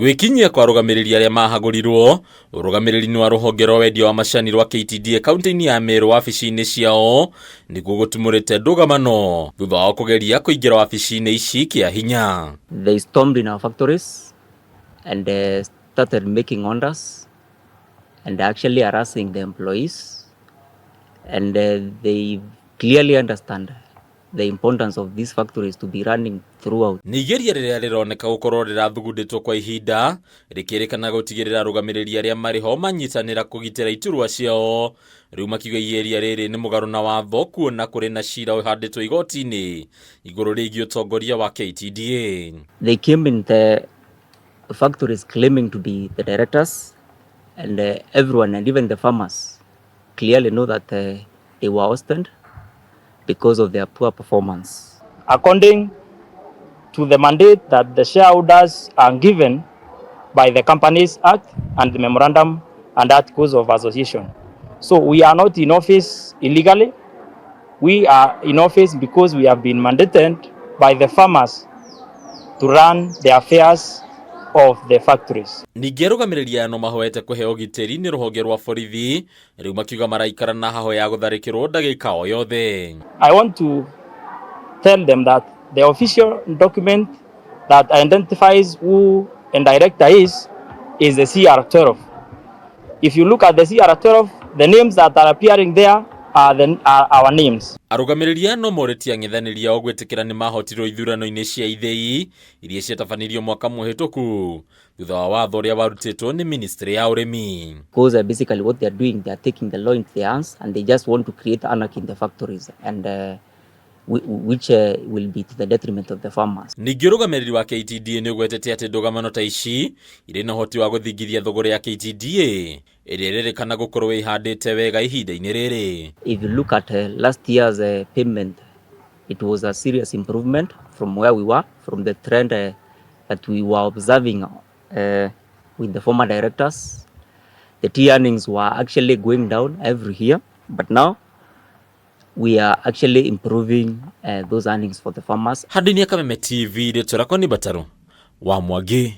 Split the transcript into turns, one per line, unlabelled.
Gwĩkinyia kwa arũgamĩrĩri arĩa mahagũrirwo ũrũgamĩrĩri-inĩ wa rũhonge rwa wendia wa macani rwa KTDA kaunti-inĩ ya Meru wabici-inĩ ciao nĩguo gũtumũrĩte ndũgamano thutha wao kũgeria kũingĩra wabici-inĩ ici kĩa hinya.
They stormed in our factories and started making orders and actually harassing the employees, and they clearly understand the importance of these factories to be running throughout.
Nĩ igeria rĩrĩa rĩroneka gũkorwo rĩrathugundĩtwo kwa ihinda rĩkĩrĩkana gũtigĩrĩra arũgamĩrĩri arĩa marĩ ho manyitanĩra kũgitĩra iturwa ciao. Rĩu makiuga igeria rĩrĩ nĩ mũgarũ na watho kuona kũrĩ na cira ũhandĩtwo igoti-inĩ igũrũ rĩgiĩ ũtongoria wa KTDA.
They came in the factories claiming to be the directors, and everyone and even the farmers clearly know that they were ousted because of their poor performance.
According to the mandate that the shareholders are given by the Companies Act and the Memorandum and Articles of Association. So we are not in office illegally. We are in office because we have been mandated by the farmers to run the affairs of the factories.
Ningĩ arũgamĩrĩri aya no mahoete kũheo ũgitĩri nĩ rũhonge rwa borithi rĩu makiuga maraikara na haho ya gũtharĩkĩrwo ndagĩka o yothe.
I want to tell them that the official document that identifies who a director is the CR12. If you look at the CR12, the names that are appearing there are our names.
Arũgamĩrĩri aya no morĩtie ang'ethanĩri ao gwĩtĩkĩra nĩ mahotirwo ithurano-inĩ cia ithĩi iria ciatabanirio mwaka mũhĩtũku thutha wa watho ũrĩa warutĩtwo nĩ ministry ya ũrĩmi.
Because basically what they are doing, they are taking the law into their hands and they just want to create anarchy in the factories, and which will be to the detriment of the farmers.
Ningĩ ũrũgamĩrĩri wa KTDA nĩ ũgwetete atĩ ndũgamano ta ici irĩ na ũhoti wa gũthingithia thũgũrĩ ya KTDA ĩrĩa ĩrerĩkana gũkorwo ĩhandĩte wega ihinda-inĩ rĩrĩ.
If you look at last year's payment, it was a serious improvement from where we were, from the trend that we were observing with the former directors. The tea earnings were actually going down every year, but now we are actually improving those earnings for the farmers.
Handũ-inĩ ya Kameme TV, rĩtwa rĩakwa nĩ Mbataru wa Mwangi.